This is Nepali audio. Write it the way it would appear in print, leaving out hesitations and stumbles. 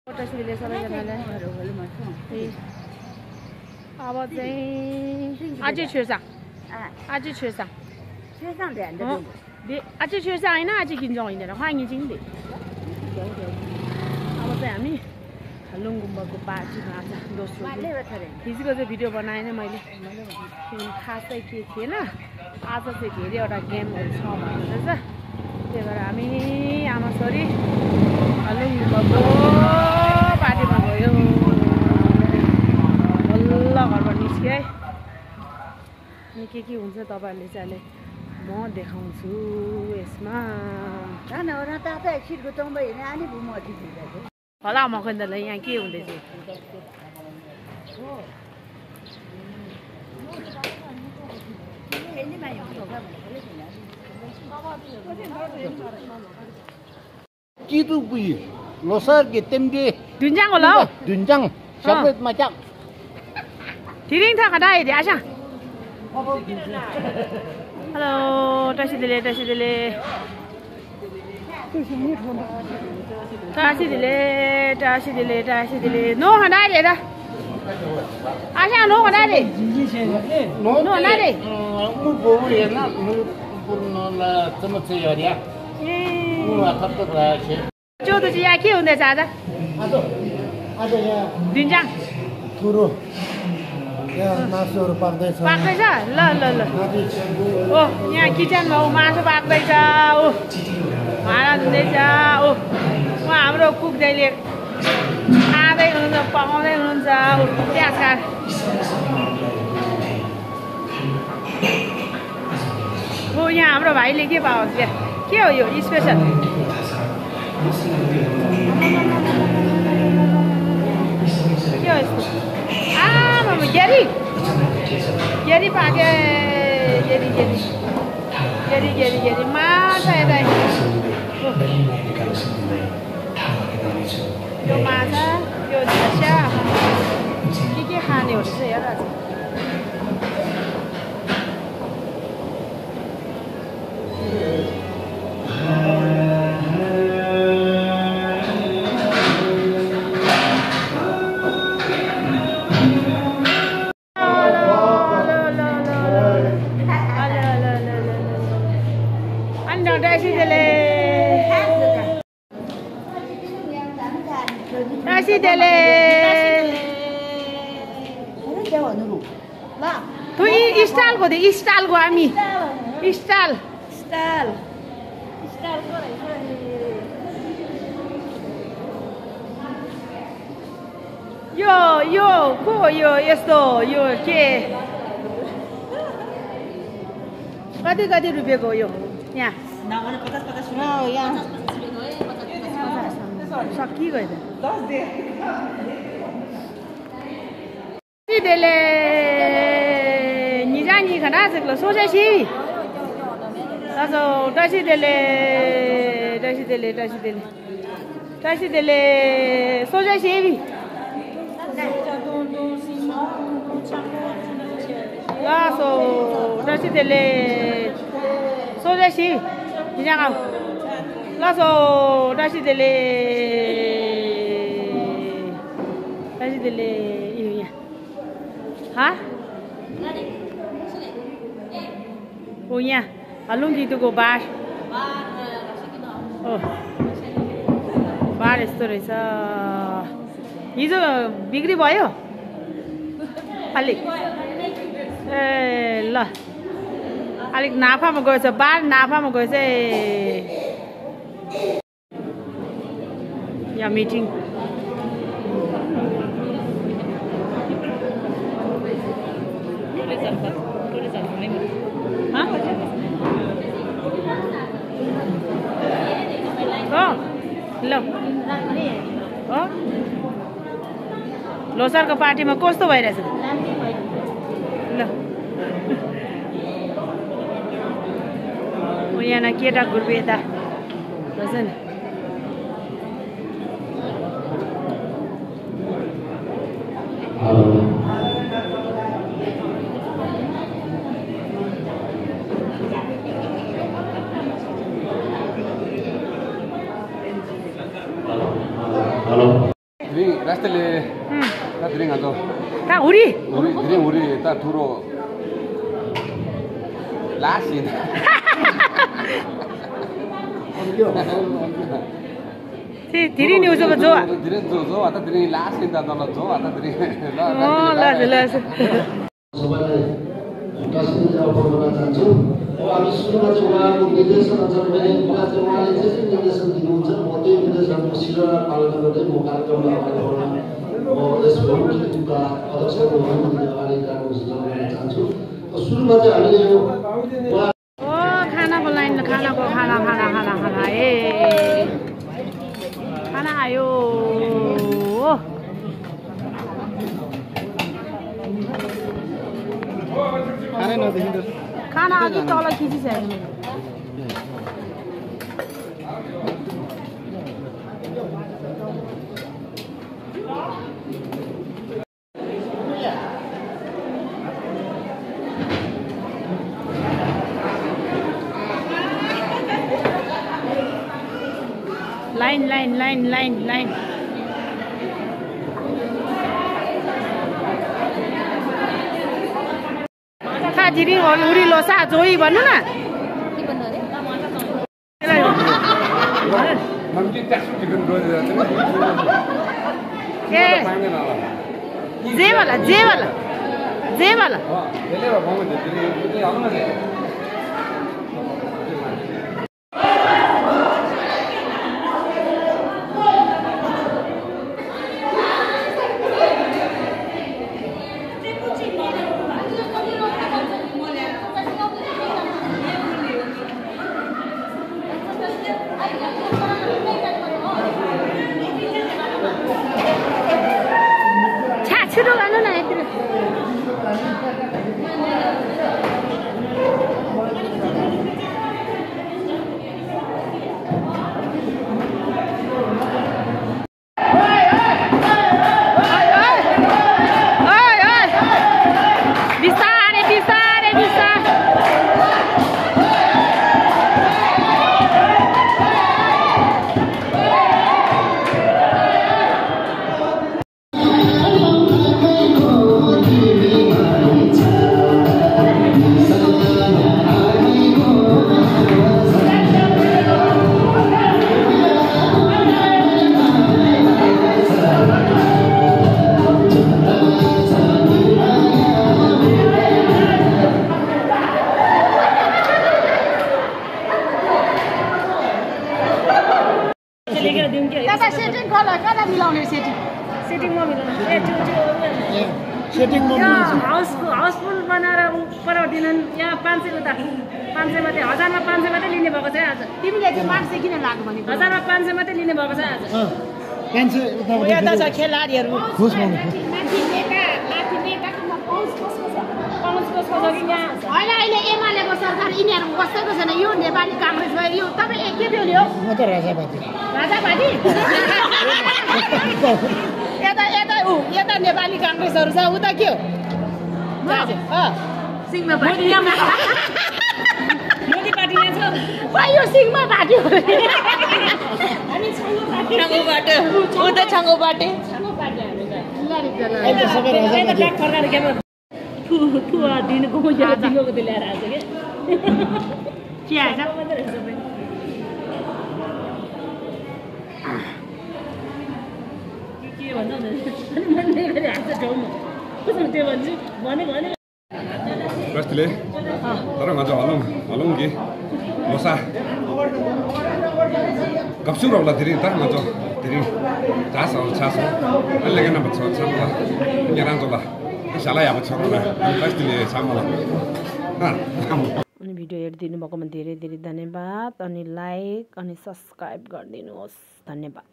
त्यसैले सबैजनालाई अब चाहिँ अझै छेर्सा अझै छेर्सा अझै छेर्सा होइन अझै किन्छौँ होइन खाइन्छ नि अब चाहिँ हामी लुङ गुम्बाको पार्टीमा आज दोस्रो हिजोको चाहिँ भिडियो बनाएन मैले खासै के थिएन आज चाहिँ धेरैवटा गेमहरू छ भन्नुहुँदैछ त्यही भएर हामी आमा छोरी लुङ गुम्बाको पार्टीमा गयो बल्ल घरबाट निस्क्यो है अनि के हुन्छ तपाईँहरूले चाहिँ अहिले म देखाउँछु यसमा होला मखैन्दलाई यहाँ के हुँदैछ Itu bui, losar ke temde. Dunjang lo? Dunjang, sampai macam. Tiring tak ada ya Asha. Hello, tashi dile. Tashi dile. No ada ya dah. Asha no ada deh. No ada deh. Mu bawa ya nak, mu pun nak cuma saya dia. Mu apa tu lah sih. Jodoh dia kau untuk apa? Ada ya. Dunjang. Turu. Ya, masuk pakai sah. Pakai sah, lah. Oh, यहाँ किचन में मासु पाक्दैछ ओ भाँडा धुँदैछ ओ उहाँ हाम्रो कुक जहिले खाँदै हुनुहुन्छ पकाउँदै हुनुहुन्छ ओ प्याज काट ओ यहाँ हाम्रो भाइले के पाउँछ के हो यो स्पेसल के हो यस्तो आमामा गेरी पाके गेरी माछा यता यो माछा यो झस्या के खाने हो रहेछ हेर Tashi dele. Tu style ko de style ko ami. Style. Yo, ko yo esto yo ke. Kati rupiah ko yo. Ya. Nah, 50 Oh ya. Sakit gaya. 10 deh. Tashi dele. Ni jangan kena segala soja sih. Lalu tashi dele soja sih. Lalu tashi dele soja sih. Ni jangan. Lalu tashi dele ini ya. Hah? Oh ya, alung gitu go bar. Oh, bar itu rasa. Itu bigri boyo. Alik. Lah. Alik napa mau gak bar napa mau gak ya meeting. Hah? Oh, lo. Oh, Losar को पार्टी में कस्तो भइरहेछ ल ओ यहाँ केटा ग्रुप यता रहेछ नि Hello. Rastele ta drink ato. Ta uri. Uri ta thuro. Lasin. Si diri ni uso jo. Diri jo ata diri lasin ta dala jo ata diri. Oh la. सबैलाई दर्शक अवगत चाहन्छु अब हामी सुरुमा चाहिँ उहाँको निर्देशन अनुसार उहाँले चाहिँ निर्देशन दिनुहुन्छ म त्यही निर्देशनको सिरना पालन गर्दै म कार्यक्रमलाई अगाडि बढाउन म यस भौतिकका अध्यक्षको अनुमति अगाडि जानु चाहन्छु सुरुमा चाहिँ हामीले यो खानाको लाइन खाना ए खाना आयो खाना अघि तल खिचिसकेको लाइन जिरी उरी लोसा जोई भन्नु न ए जे वाला छिटो गर्नु न यतिर हाउसफुल बनाएर ऊपर दिनन् यहाँ 500 उता 500 मात्रै 1000 मा 500 मात्रै लिने भएको छ आज तिमीले चाहिँ मार्क्स किन लाग्यो भने 1000 मा 500 मात्रै लिने भएको छ आज 500 उता यता छ खेलाडीहरु खुश हुनु माथि नेताको पहुँचको छ कि यहाँ अहिले एमालेको सरकार यिनीहरु बसेको छैन यो नेपाली कांग्रेस भयो यो तपाई के दियो हो म त राजापाटी यता नेपाली कांग्रेसहरु छ उता के हो सिंहमा पार्टी मोदी पार्टी छ यो सिंहमा पार्टी हो अनि छाङ्गोबाट उता छाङ्गोबाट अहिले सबै राजा ट्र्याक फर्काएर के थु दिनको म यहाँ दिनको त ल्याएर आछ के चिया छ के भन्छ अनि मनले गरे हात ठाउँमा कसरी त्यो भन्छु भने Rastele, orang aja halung ki, losa. Kapsul orang diri, tak aja diri, cas, lagi nama betul, sama, nyerang tu lah. Salah ya betul lah. Rastele sama lah. अनि भिडियो हेरिदिनु भएकोमा धेरै धेरै धन्यवाद अनि लाइक अनि सब्स्क्राइब गरिदिनुहोस् धन्यवाद